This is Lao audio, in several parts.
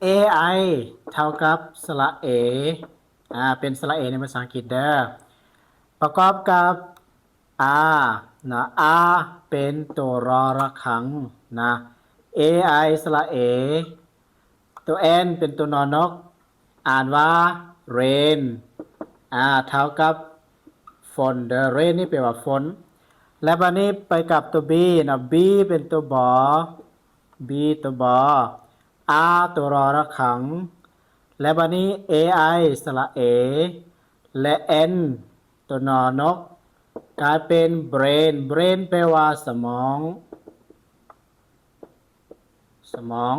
A I ເທົ່າກັບສະຫຼະ A ອາ ເປັນສະຫຼະ A ໃນພາສາອັງກິດເດີ ປະກອບກັບ R ນະ R ເປັນໂຕ ຣ ລະຄັງນະ A I ສະຫຼະ A ໂຕ N ເປັນໂຕ ນ ນົກ ອ່ານວ່າ rain ອາ ເທົ່າກັບຝົນເດີ rain ນີ້ແປວ່າຝົນ ແລະ ບາດນີ້ໄປກັບໂຕ B ນະ B ເປັນໂຕ ບໍ B ໂຕ ບໍ R ໂຕ ຣ ລະຄັງ ແລະ ບາດນີ້ A I ສະຫຼະ A ແລະ N ໂຕ ນ ນົກ ກາຍເປັນ brain brain ແປວ່າສະໝອງ ສະໝອງ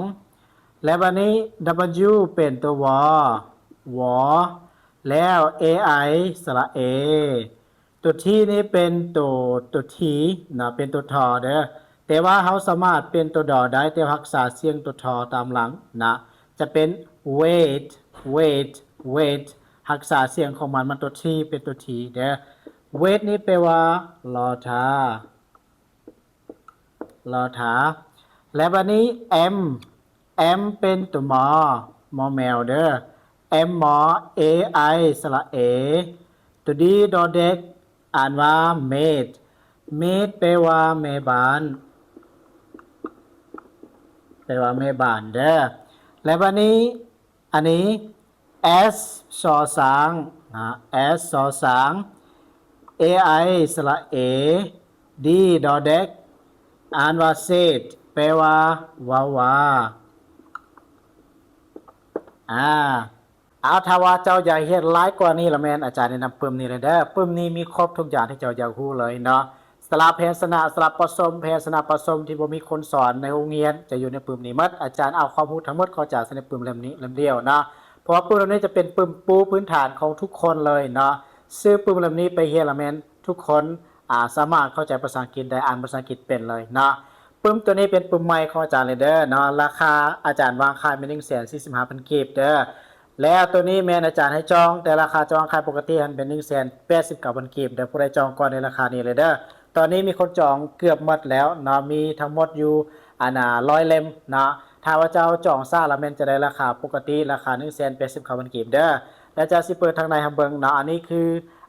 ແລະ ບາດນີ້ W ເປັນໂຕ ວ ວ ແລ້ວ A I ສະຫຼະ A ໂຕ T ນີ້ເປັນໂຕ ໂຕ T ນະ ເປັນໂຕ ທ ເດີ ແຕ່ວ່າເຮົາສາມາດປ່ຽນໂຕ ດ ໄດ້ ແຕ່ຮັກສາສຽງໂຕ ທ ຕາມຫຼັງນະ ຈະເປັນ wait wait wait ຮັກສາສຽງຂອງມັນ ມັນໂຕ T ເປັນໂຕ T ເດີ wait ນີ້ແປວ່າລໍຖ້າ ລໍຖ້າ ແລະ ບາດນີ້ M M ເປັນໂຕ ມ ມ ແມວເດີ M ມ A I ສະຫຼະ A ໂຕ D ດ ເດັກ ອ່ານວ່າ maid maid ແປວ່າແມ່ບ້ານ ແປວ່າແມ່ບ້ານເດີ ແລະ ບາດນີ້ ອັນນີ້ S ຊ ຊ້າງນະ S ຊ ຊ້າງ A I ສະຫຼະ A D ດ ເດັກ ອ່ານວ່າ said ແປວ່າເວົ້າວ່າ ອາ ເອົາ ຖ້າວ່າເຈົ້າຢາກຮຽນຫຼາຍກວ່ານີ້ລະແມ່ນ ອາຈານແນະນຳປຶ້ມນີ້ເລີຍເດີ ປຶ້ມນີ້ມີຄົບທຸກຢ່າງທີ່ເຈົ້າຢາກຮູ້ເລີຍເນາະ ສະຫຼະພະຍັນຊະນະ ສະຫຼະປະສົມ ພະຍັນຊະນະປະສົມທີ່ບໍ່ມີຄົນສອນໃນໂຮງຮຽນ ຈະຢູ່ໃນປຶ້ມນີ້ໝົດ ອາຈານເອົາຄວາມຮູ້ທັງໝົດຂອງອາຈານໃສ່ໃນປຶ້ມເຫຼັ້ມນີ້ເຫຼັ້ມດຽວເນາະ ເພາະວ່າປຶ້ມເຫຼັ້ມນີ້ຈະເປັນປຶ້ມປູພື້ນຖານຂອງທຸກຄົນເລີຍເນາະ ຊື້ປຶ້ມເຫຼັ້ມນີ້ໄປຮຽນລະແມ່ນທຸກຄົນ ອາ ສາມາດເຂົ້າໃຈພາສາອັງກິດໄດ້ ອ່ານພາສາອັງກິດເປັນເລີຍເນາະ ປຶ້ມໂຕນີ້ເປັນປຶ້ມໃໝ່ຂອງອາຈານເລີຍເດີເນາະ ລາຄາອາຈານວາງຂາຍແມ່ນໜຶ່ງແສນສີ່ສິບຫ້າພັນກີບເດີ ແລ້ວໂຕນີ້ແມ່ນອາຈານໃຫ້ຈອງ ແຕ່ລາຄາຈອງຂາຍປົກກະຕິຫັ້ນເປັນໜຶ່ງແສນແປດສິບເກົ້າພັນກີບເດີ ຜູ້ໃດຈອງກ່ອນໃນລາຄານີ້ເລີຍເດີ ຕອນນີ້ມີຄົນຈອງເກືອບໝົດແລ້ວເນາະ ມີທັງໝົດຢູ່ ອັນນ່າ ຮ້ອຍເຫຼັ້ມເນາະ ຖ້າວ່າເຈົ້າຈອງຊ້າລະແມ່ນຈະໄດ້ລາຄາປົກກະຕິ ລາຄາໜຶ່ງແສນແປດສິບເກົ້າພັນກີບເດີ ແລ້ວຈະຊິເປີດທາງໃນໃຫ້ເບິ່ງເນາະ ອັນນີ້ຄື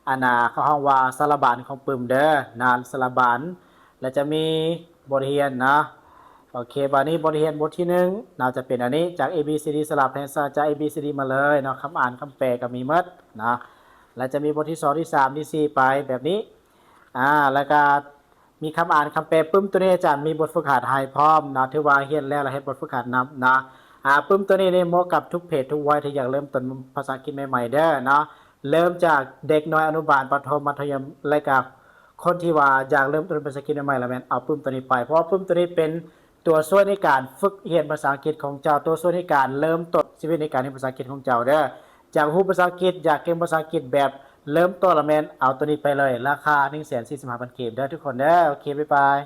ອັນນ່າ ເຂົາຮ້ອງວ່າສາລະບານຂອງປຶ້ມເດີນະ ສາລະບານ ແລ້ວຈະມີບົດຮຽນເນາະ ໂອເຄ ບາດນີ້ບົດຮຽນບົດທີໜຶ່ງເນາະ ຈະເປັນອັນນີ້ ຈາກ A B C D ສະຫຼະພະຍັນຊະນະ ຈາກ A B C D ມາເລີຍເນາະ ຄຳອ່ານຄຳແປກໍມີໝົດເນາະ ແລ້ວຈະມີບົດທີສອງ ທີສາມ ທີສີ່ ໄປແບບນີ້ ອາ ແລ້ວກໍມີຄຳອ່ານຄຳແປ ປຶ້ມໂຕນີ້ອາຈານມີບົດຝຶກຫັດໃຫ້ພ້ອມເນາະ ຖືວ່າຮຽນແລ້ວລະເຮັດບົດຝຶກຫັດນຳເນາະ ອາ ປຶ້ມໂຕນີ້ນີ້ເໝາະກັບທຸກເພດທຸກໄວທີ່ຢາກເລີ່ມຕົ້ນພາສາອັງກິດໃໝ່ໆເດີເນາະ ເລີ່ມຈາກເດັກນ້ອຍອະນຸບານ ປະຖົມ ມັດທະຍົມ ແລະກະຄົນທີ່ວ່າຢາກເລີ່ມຕົ້ນພາສາອັງກິດໃໝ່ໆລະແມ່ນເອົາປຶ້ມໂຕນີ້ໄປ ເພາະວ່າປຶ້ມໂຕນີ້ເປັນຕົວຊ່ວຍໃນການຝຶກຮຽນພາສາອັງກິດຂອງເຈົ້າ ຕົວຊ່ວຍໃນການເລີ່ມຕົ້ນຊີວິດໃນການຮຽນພາສາອັງກິດຂອງເຈົ້າເດີ ຢາກຮູ້ພາສາອັງກິດ ຢາກເກັ່ງພາສາອັງກິດແບບເລີ່ມຕົ້ນລະແມ່ນເອົາໂຕນີ້ໄປເລີຍ ລາຄາໜຶ່ງແສນສີ່ສິບຫ້າພັນກີບເດີທຸກຄົນເດີ ໂອເຄ ບາຍບາຍ.